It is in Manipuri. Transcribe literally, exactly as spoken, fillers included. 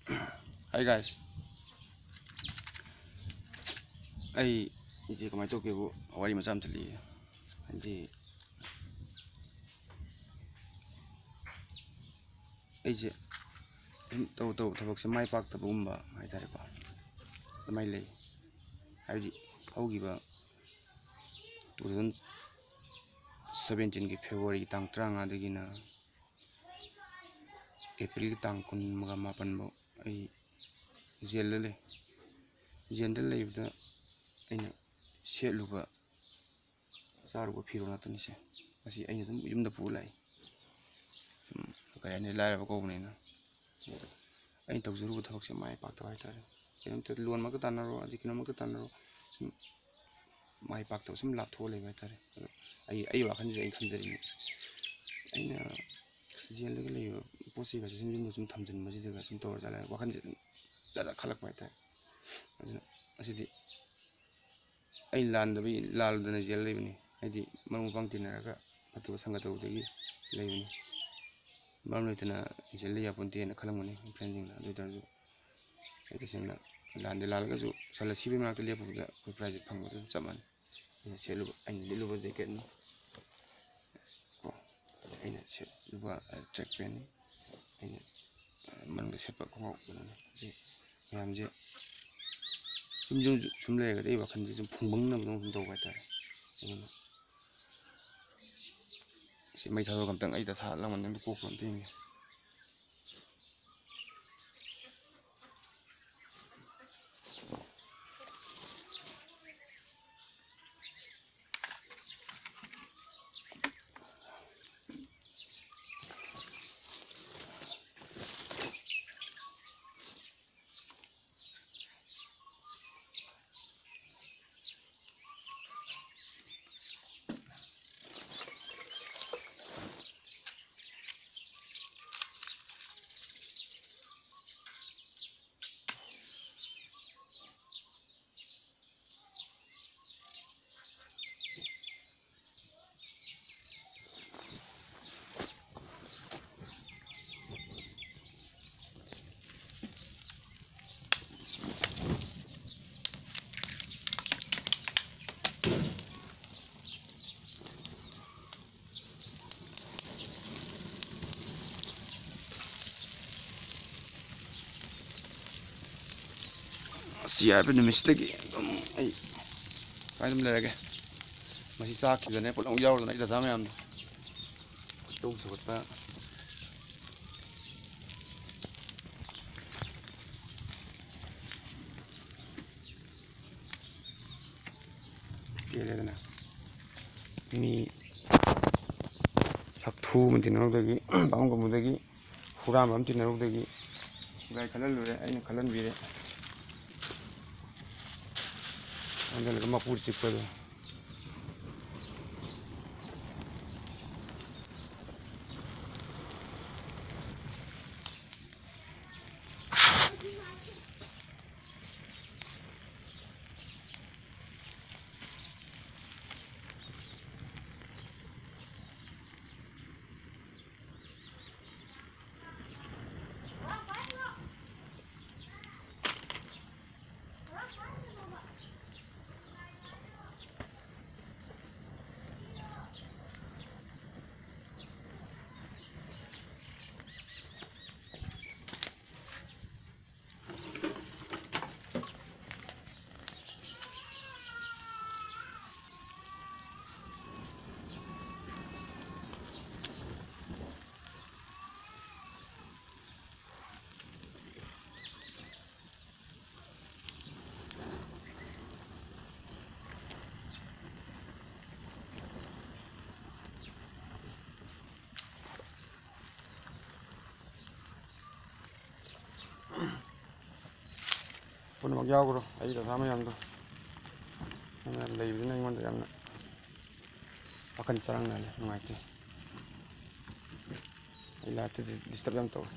Hi guys, ꯑꯩ ꯏꯆꯦ ꯀꯃꯥꯏꯅ ꯇꯧꯒꯦꯕꯨ ꯋꯥꯔꯤ ꯃꯆꯥ ꯑꯝꯇ ꯂꯤꯒꯦ꯫ ꯍꯥꯏꯗꯤ ꯑꯩꯁꯦ ꯑꯗꯨꯝ ꯇꯧ ꯇꯧꯕ ꯊꯕꯛꯁꯦ ꯃꯥꯏ ꯄꯥꯛꯇꯕꯒꯨꯝꯕ ꯍꯥꯏꯇꯥꯔꯦꯀꯣ, ꯑꯗꯨꯃꯥꯏꯅ ꯂꯩ꯫ ꯍꯥꯏꯕꯗꯤ ꯍꯧꯈꯤꯕ two thousand seventeenꯒꯤ February ꯇꯥꯡ ꯇꯔꯥꯃꯉꯥꯗꯒꯤꯅ Aprilꯒꯤ ꯇꯥꯡ ꯀꯨꯟꯒ ꯃꯥꯄꯟꯐꯧ ꯑꯩ ꯖꯦꯜꯗ ꯂꯩ꯫ ꯖꯦꯜꯗ ꯂꯩꯕꯗ ꯑꯩꯅ ꯁꯦꯠꯂꯨꯕ ꯆꯥꯔꯨꯕ ꯐꯤꯔꯣꯜ ꯉꯥꯛꯇꯅꯤꯁꯦ꯫ ꯃꯁꯤ ꯑꯩꯅ ꯑꯗꯨꯝ ꯌꯨꯝꯗ ꯄꯨꯔ ꯂꯥꯛꯏ꯫ ꯁꯨꯝ ꯀꯔꯤ ꯍꯥꯏꯅꯤ, ꯂꯥꯏꯔꯕ ꯀꯧꯕꯅꯤꯅ꯫ ꯑꯩꯅ ꯇꯧꯖꯔꯨꯕ ꯊꯕꯛꯁꯦ ꯃꯥꯏ ꯄꯥꯛꯇꯕ ꯍꯥꯏꯇꯥꯔꯦ꯫ ꯀꯩꯅꯣꯝꯇ ꯂꯣꯟꯃꯛꯇ ꯇꯥꯟꯅꯔꯣ, ꯑꯗꯩ ꯀꯩꯅꯣꯝꯃꯛꯇ ꯇꯥꯟꯅꯔꯣ, ꯁꯨꯝ ꯃꯥꯏ ꯄꯥꯛꯇꯕ ꯁꯨꯝ ꯂꯥꯞꯊꯣꯛꯑ ꯂꯩꯕ ꯍꯥꯏꯇꯥꯔꯦ꯫ ꯑꯗꯣ ꯑꯩ, ꯑꯩ ꯋꯥꯈꯜꯁꯤꯗ ꯑꯩꯅ ꯈꯟꯖꯔꯤꯅꯦ, ꯑꯩꯅ ꯖꯦꯜꯗꯒ ꯂꯩꯕ ꯄꯣꯠ ꯆꯩꯒꯁꯦ ꯁꯨꯝ ꯌꯨꯝꯗ ꯁꯨꯝ ꯊꯝꯖꯤꯟꯕꯁꯤꯗꯒ ꯁꯨꯝ ꯇꯧꯔ ꯖꯥꯠꯂ ꯋꯥꯈꯜꯁꯦ ꯑꯗꯨꯝ ꯖꯥꯠ ꯖꯥꯠ ꯈꯜꯂꯛꯄ ꯍꯥꯏꯇꯥꯔꯦ꯫ ꯑꯗꯨꯅ ꯑꯁꯤꯗꯤ ꯑꯩ ꯂꯥꯟꯗꯕ, ꯂꯥꯜꯂꯨꯗꯅ ꯖꯦꯜ ꯂꯩꯕꯅꯤ꯫ ꯍꯥꯏꯗꯤ ꯃꯔꯨꯞ ꯃꯄꯥꯡ ꯇꯤꯟꯅꯔꯒ ꯐꯠꯇꯕ ꯁꯪꯒ ꯇꯧꯕꯗꯒꯤ ꯂꯩꯕꯅꯤ꯫ ꯃꯔꯝ ꯂꯩꯇꯅ ꯖꯦꯜ ꯂꯩ ꯌꯥꯄꯣꯟꯇꯦꯅ ꯈꯜꯂꯝꯒꯅꯤ friendꯁꯤꯡꯅ꯫ ꯑꯗꯨ ꯑꯣꯏ ꯇꯥꯔꯁꯨ ꯑꯩ ꯇꯁꯦꯡꯅ ꯂꯥꯟꯗꯤ ꯂꯥꯜꯂꯒꯁꯨ ꯁꯟ ꯑꯁꯤꯕꯒꯤ ꯃꯅꯥꯛꯇ ꯂꯦꯞꯄꯨꯕꯗ ꯑꯩꯈꯣꯏ prize ꯐꯪꯕꯗꯨ ꯑꯗꯨꯝ ꯆꯞ ꯃꯥꯟꯅꯩ꯫ ꯑꯩꯅ ꯁꯦꯠꯂꯨꯕ, ꯑꯩꯅ ꯂꯤꯠꯂꯨꯕ jacketꯅꯤ ꯀꯣ, ꯑꯩꯅ ꯁꯦꯠꯂꯨꯕ track pantꯅꯤ, ꯑꯩꯅ ꯃꯅꯨꯡꯗ ꯁꯦꯠꯄ ꯈꯣꯡꯒ꯭ꯔꯥꯎ ꯀꯩꯅꯣꯅꯤ꯫ ꯁꯤ ꯃꯌꯥꯝꯁꯦ ꯁꯨꯝ, ꯁꯨꯝ, ꯁꯨꯝ ꯂꯩꯔꯒꯗꯤ ꯑꯩ ꯋꯥꯈꯜꯁꯦ ꯁꯨꯝ ꯐꯨꯡꯕꯪꯅꯕꯗꯧꯅ ꯁꯨꯝ ꯇꯧꯕ ꯍꯥꯏꯇꯥꯔꯦ꯫ ꯑꯗꯨꯅ ꯁꯤ ꯃꯩ ꯊꯥꯗꯣꯛꯑꯒ ꯑꯝꯇꯪ ꯑꯩ ꯗꯁꯥ ꯂꯥꯡꯕꯟ ꯑꯝꯇ ꯀꯣꯛꯄ꯭ꯔꯣ ꯑꯝꯇ ꯌꯦꯡꯒꯦ꯫ ꯁꯤ ꯍꯥꯏꯕ ꯅꯨꯃꯤꯠꯁꯤꯗꯒꯤ ꯑꯗꯨꯝ ꯑꯩ ꯁꯨꯃꯥꯏꯅ ꯑꯗꯨꯝ ꯂꯩꯔꯒꯦ꯫ ꯃꯁꯤ ꯆꯥꯛꯈꯤꯕꯗꯅꯦ ꯄꯨꯂꯞ ꯌꯥꯎꯔꯗꯅ ꯑꯩ ꯗꯁꯥ ꯃꯌꯥꯝꯗꯣ꯫ ꯈꯣꯏꯗꯧ ꯁꯧꯒꯠꯄ꯫ ꯄꯦꯜꯂꯦꯗꯅ꯫ ꯃꯤ ꯁꯛꯊꯨ ꯑꯃ ꯇꯤꯟꯅꯔꯨꯕꯗꯒꯤ, ꯕꯥꯃꯣꯟ ꯀꯝꯕꯨꯗꯒꯤ ꯍꯨꯔꯥꯟꯕ ꯑꯃ ꯇꯤꯟꯅꯔꯨꯕꯗꯒꯤ ꯁꯤꯐꯥꯏ ꯈꯜꯍꯜꯂꯨꯔꯦ, ꯑꯩꯅ ꯈꯜꯍꯟꯕꯤꯔꯦ꯫ ꯑꯗꯨꯅ ꯃꯄꯨꯔ ꯆꯤꯛꯄꯗꯣ꯫ ꯄꯨꯝꯅꯃꯛ ꯌꯥꯎꯈ꯭ꯔꯣ, ꯑꯩ ꯗꯁꯥ ꯃꯌꯥꯝꯗꯣ꯫ ꯅꯪ ꯃꯌꯥꯝ ꯂꯩꯕꯁꯤꯅ ꯑꯩꯉꯣꯟꯗ ꯌꯥꯝꯅ ꯋꯥꯈꯜ ꯆꯔꯥꯡꯅꯍꯜꯂꯦ, ꯅꯨꯡꯉꯥꯏꯇꯦ꯫ ꯑꯩ ꯂꯥꯏꯐꯇꯗꯤ ꯗꯤꯁꯇꯔꯕ ꯌꯥꯝ ꯇꯧꯋꯦ꯫